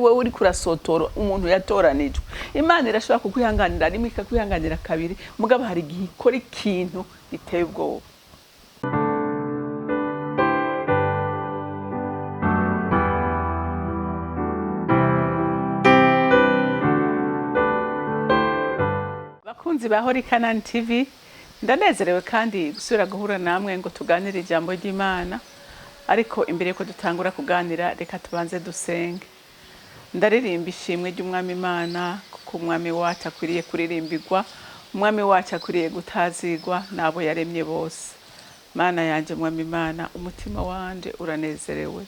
Wowe uriko urasotora umuntu yatoranijwe, Imana irashobora kukwihanganira rimwe, ikakwihanganira kabiri, mugabo hari igihe ikora ikintu giteye ubwoba. Bakunzi ba Holy Canaan TV, ndanezerewe kandi gusubira guhura namwe ngo tuganire ijambo ry'Imana. Ariko imbere yuko dutangura kuganira, reka tubanze dusenge. Ndaririmba ishimwe ry'Umwami Imana, kuko Umwami wacu akwiriye kuririmbirwa, Umwami wacu akwiriye gutazigwa n'abo yaremye bose. Mana yanje, Mwami Imana, umutima wanje uranezerewe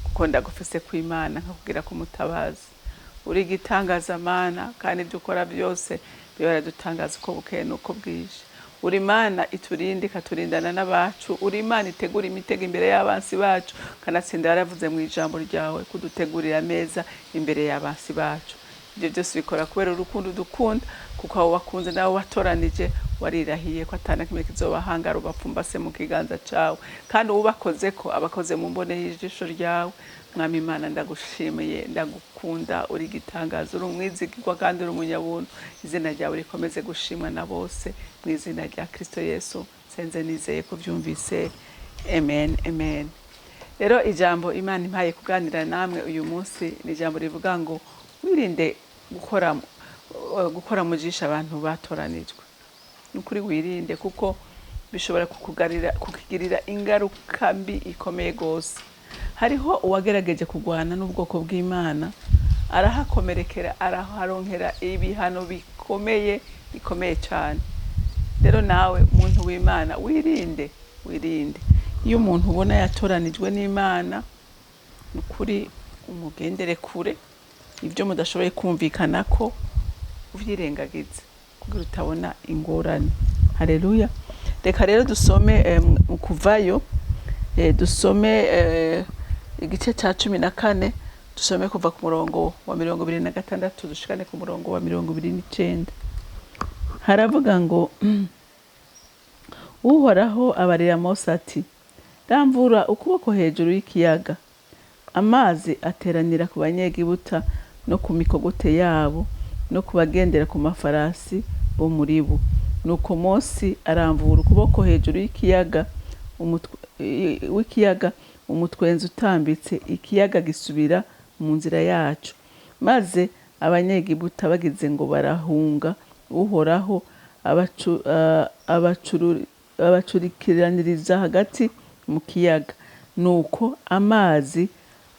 kuko ndagufise ku Imana nkakubwira ko umutabazi uri igitangaza Mana, kandi ibyo ukora byose biradutangaza uko bukeye n'uko bwije. Uri Imana iturinda, ikaturindana n'abacu. Uri Imana itegura imitego imbere y'abansi bacu, kanatsinda yaravuze mu ijambo ryawe kudutegurira ameza imbere y'abansi bacu. Ibyo byose ubikora kubera urukundo udukunda, kuko abo wakunze nabo watoranije warirahiye ko atana kimwe kizobahangara ubapfumbase mu kiganza cawe, kandi uwubakoze ko abakoze mu mbone y'ijisho ryawe. Mwami Imana, ndagushimiye, ndagukunda, uri igitangaza, uri umwizigirwa kandi uri umunyabuntu. Izina ryawe rikomeze gushimwa na bose, mu izina rya Kristo Yesu nsenze nizeye ko byumvise, amen, amen. Rero ijambo Imana impaye kuganira namwe uyu munsi ni ijambo rivuga ngo wirinde gukora mu jisho abantu batoranijwe. Ni ukuri wirinde, kuko bishobora kukugirira ingaruka mbi ikomeye gose. Hariho uwagerageje kurwana n'ubwoko bw'Imana, arahakomerekera, araharonkera ibihano bikomeye bikomeye cyane. Rero nawe muntu w'Imana, wirinde, wirinde. Iyo umuntu ubona yatoranijwe n'Imana, ni ukuri umugendere kure. Ibyo mudashoboye kumvikana ko uvyirengagize kugira utabona ingorane. Haleluya. Reka rero dusome mu Kuvayo, dusome igice ca 14, dusome kuva ku murongo wa 26 dushikane ku murongo wa 29. Haravuga ngo Uhoraho abarira Mose ati: ramvura ukuboko hejuru y'ikiyaga, amazi ateranira ku Banyegiputa no ku mikogote yabo no ku bagendera ku mafarasi bo muri bo. Nuko Mose aramvura ukuboko hejuru y'ikiyaga, w'ikiyaga, umutwenzi utambitse, ikiyaga gisubira mu nzira yacu. Maze Abanyegiputa bagize ngo barahunga, Uhoraho abacurikiraniriza hagati mu kiyaga. Nuko amazi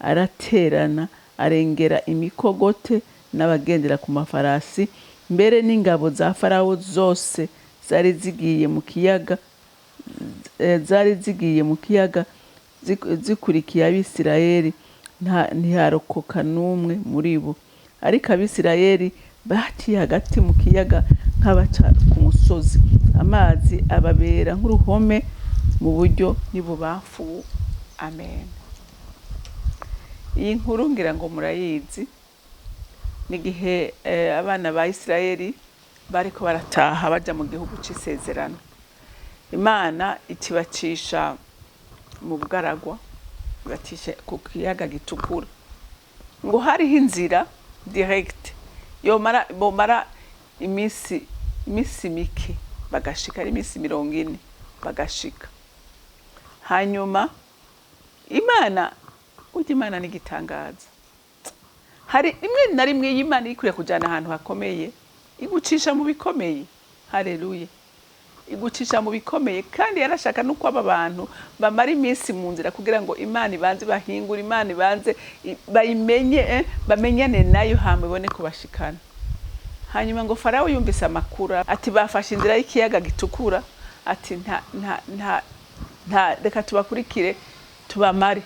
araterana, arengera imikogote n'abagendera ku mafarasi, mbere n'ingabo za Farawo zose zari zigiye mu kiyaga, zari zigiye mu kiyaga zikurikiye Abisirayeli, ntiharokoka n'umwe muri bo. Ariko Abisirayeli baciye hagati mu kiyaga nk'abaca ku musozi, amazi ababera nk'uruhome mu buryo n'ibubamfu. Amen. Iyi nkuru ngira ngo murayizi. Ni igihe abana ba Isirayeli bariko barataha baja mu gihugu c'isezerano. Imana ikibacisha mu bugaragwa, ibacisha ku kiyaga gitukura. Ngo hariho inzira direct yomara, bomara iminsi mike bagashika, ari iminsi 40 bagashika. Hanyuma Imana, burya Imana ni igitangaza. Hari rimwe na rimwe iyo Imana iriko irakujana ahantu hakomeye, igucisha mu bikomeye. Haleluya. Igucisha mu bikomeye, kandi yarashaka nuko aba bantu bamara iminsi mu nzira kugira ngo Imana ibanze bahingure, Imana ibanze bayimenye, bamenyane nayo, hama ibone kubashikana. Hanyuma ngo Farawo yumvise amakuru ati bafashe inzira y'ikiyaga gitukura, ati nta, nta, nta, nta, reka tubakurikire tubamare.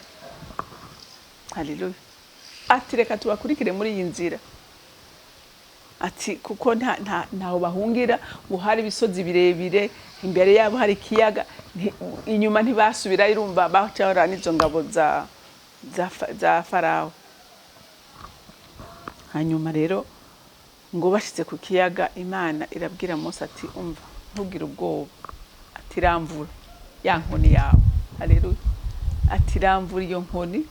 Haleluya. Ati reka tubakurikire muri iyi nzira, ati kuko nta, nta, ntaho bahungira, ngo hari ibisozi birebire imbere yabo, hari ikiyaga, inyuma ntibasubira, irumva bacahora n'izo ngabo za Farawo. Hanyuma rero ngo bashitse ku kiyaga, Imana irabwira Mose ati umva, ntugire ubwoba, ati ramvura ya nkoni yawe. Haleluya. Ati ramvura iyo nkoni,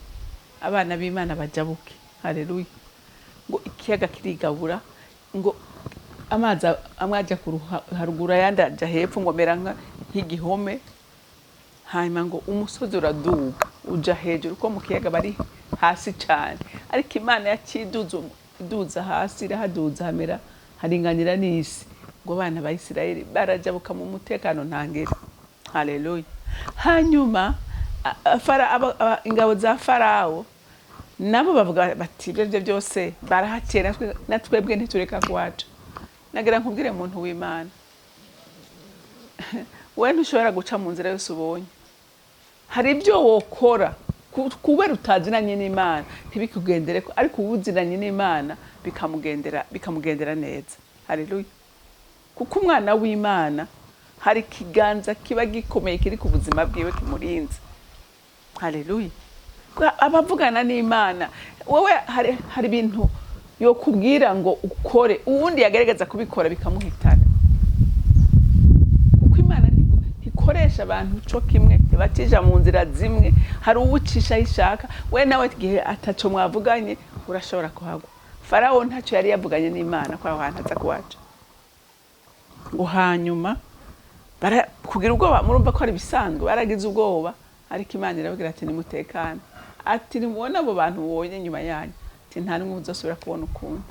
abana b'Imana bajabuke. Haleluya. Ngo ikiyaga kirigabura, ngo amazi amwe ajya ku haruguru, ayandi aja hepfo, ngo mera nk'igihome. Hanyuma ngo umusozi uraduga uja hejuru, ko mu kiyaga bari hasi cyane, ariko Imana yaciduza, iduza hasi, irahaduza, hamera haringanira n'isi. Ngo abana ba Isirayeli barajabuka mu mutekano ntangere. Haleluya! Hanyuma ingabo za Farawo nabo bavuga bati: "Ibyo aribyo byose barahaciye, na twebwe ntitureka kuhaca." Nagira nkubwire, muntu w'Imana, we ntushobora guca mu nzira yose ubonye. Hari ibyo wokora kubera utazinanye n'Imana ntibikugendereko, ariko uba uzinanye n'Imana bikamugendera neza. Haleluya! Kuko umwana w'Imana hari ikiganza kiba gikomeye kiri ku buzima bwiwe kimurinze. Haleluya! Abavugana n'Imana, wowe hari ibintu yokubwira ngo ukore, uwundi yagerageza kubikora bikamuhitana, kuko Imana ntikoresha abantu co kimwe, ntibacisha mu nzira zimwe. Hari uwucisha aho ishaka, we nawe igihe ataco mwavuganye urashobora kuhagwa. Farawo ntacyo yari yavuganye n'Imana ko aho hantu aza kuhaca. Ngo hanyuma kugira ubwoba, murumva ko ari ibisanzwe, baragize ubwoba, ariko Imana irababwira ati: "Nimutekane." Ati: "Nimubona abo bantu mubonye nyuma yanyu," ati, "nta n'umwe uzosubira kubona ukundi."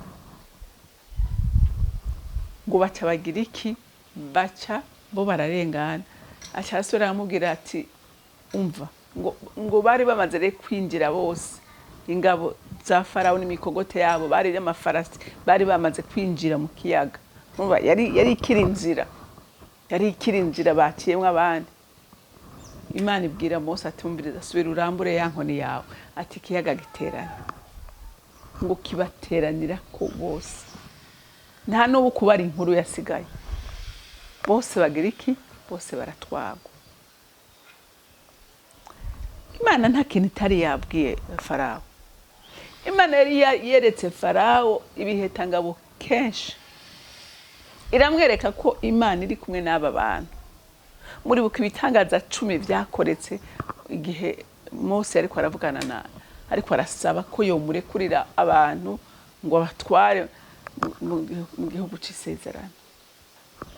Ngo baca bagira iki? Baca bo bararengana. Aca arasubira aramubwira ati: "Umva." Ngo bari bamaze rero kwinjira bose, ingabo za Farawo n'imikogote yabo, bari n'amafarasi, bari bamaze kwinjira mu kiyaga. Urumva yari ikiri inzira, yari ikiri inzira baciyemwo abandi. Imana ibwira Mose ati: "Umviriza, subira urambure ya nkoni yawe." Ati: "Ikiyaga giterane." Ngo kibateranira ko bose, nta n'ubu kubara inkuru yasigaye. Bose bagira iki? Bose baratwagwa. Imana nta kintu itari yabwiye Farawo. Imana yari yeretse Farawo ibihetangabo kenshi, iramwereka ko Imana iri kumwe n'aba bantu. Muribuka ibitangaza 10 byakoretse igihe Mose ariko aravugana na, ariko arasaba ko yomurekurira abantu ngo abatware mu gihugu c'isezerano.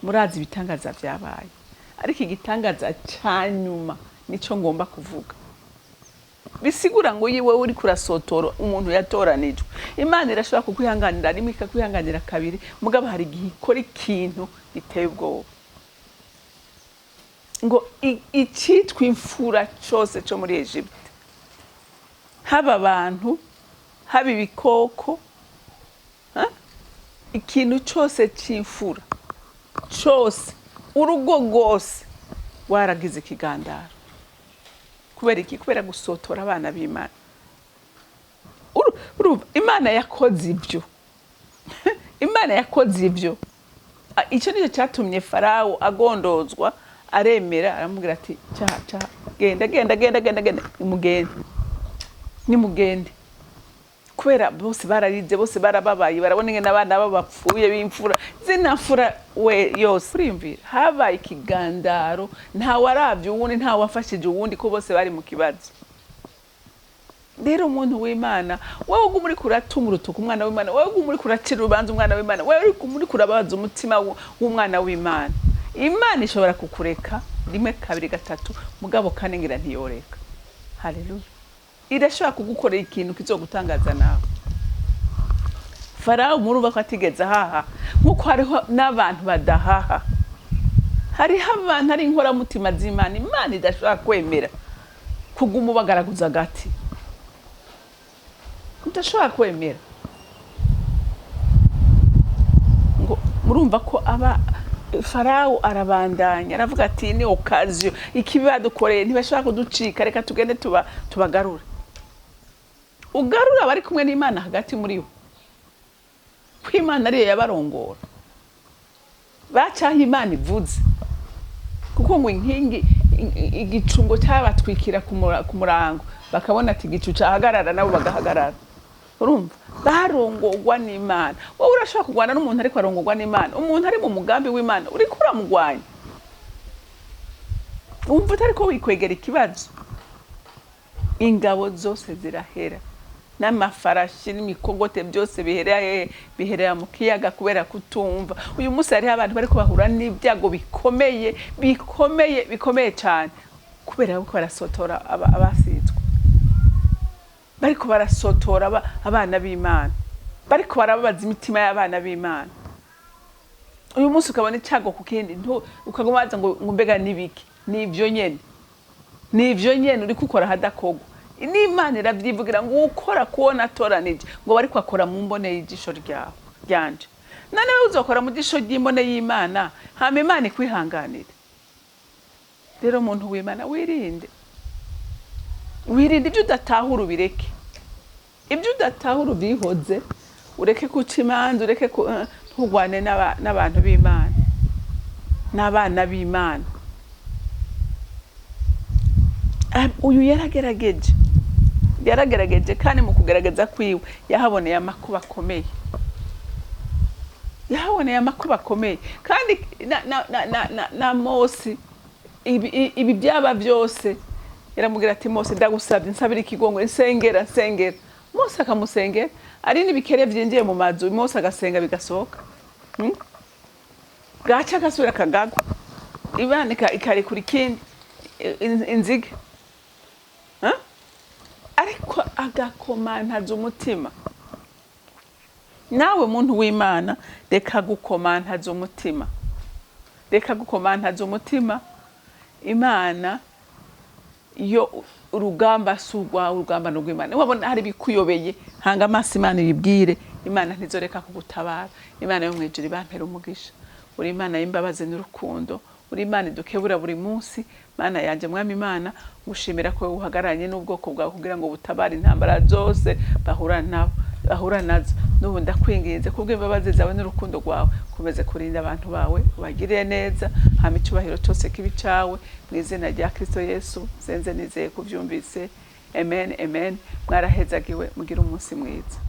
Murazi ibitangaza vyabaye, ariko igitangaza ca nyuma nico ngomba kuvuga. Bisigura ngo yiwe uri kurasotora umuntu yatoranijwe, Imana irashobora kukwihanganira rimwe, ikakwihanganira kabiri, mugabo hari igihe ikora ikintu giteye ubwoba. Ngo icitwa imfura cose co muri Egypte, haba abantu, haba ibikoko, ha? Ikintu cose c'imfura cose, urugo rwose waragize ikigandaro. Kubera iki? Kubera gusotora abana b'Imana. Urumva Imana yakoze ibyo, Imana yakoze ibyo. Icyo nicyo cyatumye Farawo agondozwa, aremera, aramubwira ati: "Cyaha, cyaha, genda, genda, genda, genda, genda, nimugende, nimugende." Kubera bose bararize, bose barababaye, barabona ingene abana babo bapfuye b'imfura, zina mfura we yose. Uriyumvira, habaye ikigandaro, nta waravye uwundi, nta wafashije uwundi, ko bose bari mu kibazo. Rero umuntu w'Imana, wowe uguma uriko uratuma urutuka umwana w'Imana, wowe uguma uriko uracira urubanza umwana w'Imana, wowe uguma uriko urababaza umutima w'umwana w'Imana, Imana ishobora kukureka rimwe, kabiri, gatatu, mugabo kane ngira ntiyoreka. Haleluya! Irashobora kugukorera ikintu kizogutangaza nawe. Farawo murumva ko atigeze ahaha, nk'uko hariho n'abantu badahaha. Hariho abantu ari inkoramutima z'Imana, Imana idashobora kwemera kuguma ubagaraguza agati, udashobora kwemera. Ngo murumva ko aba Farawo arabandanya, aravuga ati: "Ni occasion, ikibi badukoreye ntibashobora kuducika, reka tugende tubagarure." Ugarura abari kumwe n'Imana hagati muri bo, ko Imana ariyo yabarongora, bacaho Imana ivuze, kuko ngo inkingi igicungo cyabatwikira ku murango, bakabona ati igicu cahagarara, nabo bagahagarara. Urumva barongorwa n'Imana. Wowe urashobora kurwana n'umuntu ariko arongorwa n'Imana, umuntu ari mu mugambi w'Imana, uriko uramugwanya, wumva utari ko wikwegera ikibazo. Ingabo zose zirahera. N'amafarashi n'imikogote byose biherera hehe? Biherera mu kiyaga kubera kutumva. Uyu munsi hariho abantu bariko bahura n'ibyago bikomeye, bikomeye, bikomeye cyane, kubera ko barasotora abasizwe, bariko barasotora abana b'Imana, bariko barababaza imitima y'abana b'Imana. Uyu munsi ukabona icyago ku kindi, ukaguma waza ngo mbega nibiki? Nivyo nyene, nivyo nyene uri gukora ahadakogwa. N'Imana iravyivugira ngo ukora kubona atoranije, ngo bariko akora mu mbone y'ijisho ryawe ryanje. None wewe uzokora mu jisho ry'imbone y'Imana, hama Imana ikwihanganire? Rero muntu w'Imana, wirinde, wirinde. Ibyo udatahura ubireke, ibyo udatahura ubyihoze, ureke guca imanza, ureke ntugwane n'abantu b'Imana, n'abana b'Imana. Uyu yaragerageje, yaragerageje, kandi mu kugerageza kwiwe yahaboneye amakuba akomeye, yahaboneye amakuba akomeye. Kandi na Mose, ibi byaba byose, yaramubwira ati: "Mose, ndagusabye, nsabira ikigongo, nsengera, nsengera." Mose akamusengera, ari n'ibikere byinjiye mu mazu, Mose agasenga bigasohoka. Bwaca agasubira akagagwa, Imana ikarekura ikindi inzige. Huh? Ariko agakomantaza umutima. Nawe muntu w'Imana, reka gukomantaza umutima, reka gukomantaza umutima. Imana iyo urugamba si urwawe, urugamba ni urw'Imana. Wabona hari ibikuyobeye, hanga amaso Imana, uyibwire. Imana ntizoreka kugutabara. Imana yo mu ijuru ibampera umugisha. Uri Imana y'imbabazi n'urukundo, uri Imana idukebura buri munsi. Mana yanjye, Mwami Imana, ngushimira ko wowe uhagararanye n'ubwoko bwawe kugira ngo butabare intambara zose bahura nabo, bahura nazo. N'ubu ndakwinginze kubw'imbabazi zawe n'urukundo rwawe, komeze kurinda abantu bawe, ubagirire neza, hama icyubahiro cyose kibe icawe. Mu izina rya Kristo Yesu senze nizeye kuvyumvise. Amen, amen. Mwarahezagiwe, mugire umunsi mwiza.